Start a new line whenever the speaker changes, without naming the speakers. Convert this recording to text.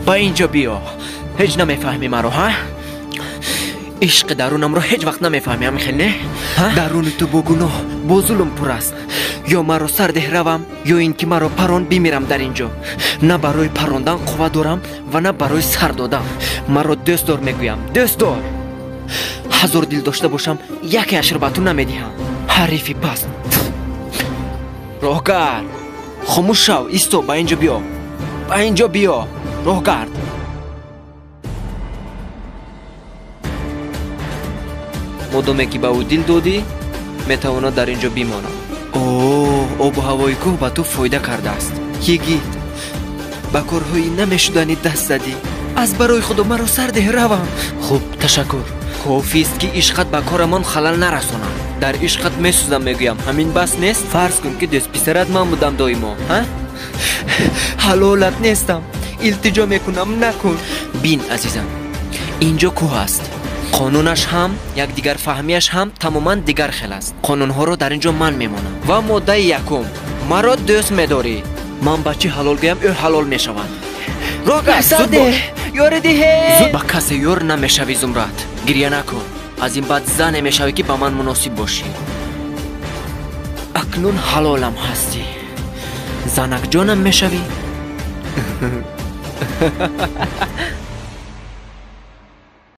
Ба инҷо биё. Ҳеҷ намефаҳмӣ маро, ҳа? Ишқи дарунамро ҳеҷ вақт намефаҳмӣ, ҳамин хел не? Даруни ту бо гуноҳ, бо зулм пур аст. Ё маро сардеҳ равам, ё ин ки маро парон бимирам дар ин ҷо. На барои парондан қувва дорам ва на барои сар додан. Маро дӯст дор мегӯям, дӯст дор. Ҳазор дил дошта бошам, якеашро ба ту намедиҳам. Ҳарифи паст. Роҳгард, хомӯш шав, исто, ба ин ҷо биё. Ба ин ҷо биё, роҳгард. Модоме ки ба ӯ дил додӣ, метавонад дар ин ҷо бимонад. О, обу ҳавои кӯҳ ба ту фоида кардааст. Йигит, ба корҳои намешуданӣ даст задӣ. Аз барои худо маро сардеҳ равам. Хуб, ташаккур. Кофист ки ишқат ба корамон халал нарасонад. Дар ишқат месӯзам мегӯям, ҳамин бас нест? Фарз кун ки дӯстписарат ман будам доимо, ҳа? Ҳалолат нестам, илтиҷо мекунам, накун. Бин, азизам, ин ҷо кӯҳ аст. Қонунаш ҳам, якдигарфаҳмиаш ҳам тамоман дигар хел аст. Қонунҳоро дар ин ҷо ман мемонам. Ва моддаи якум: маро дӯст медорӣ. Ман ба чӣ ҳалол гӯям, ӯ ҳалол мешавад. Роҳгард, зуд бош.
Ёри диҳе.
Зуд ба касе ёр намешавӣ, Зумрад. Гиря накун. Аз ин баъд зане мешавӣ, ки ба ман муносиб бошӣ. Акнун ҳалолам ҳастӣ. Занакҷонам мешавӣ.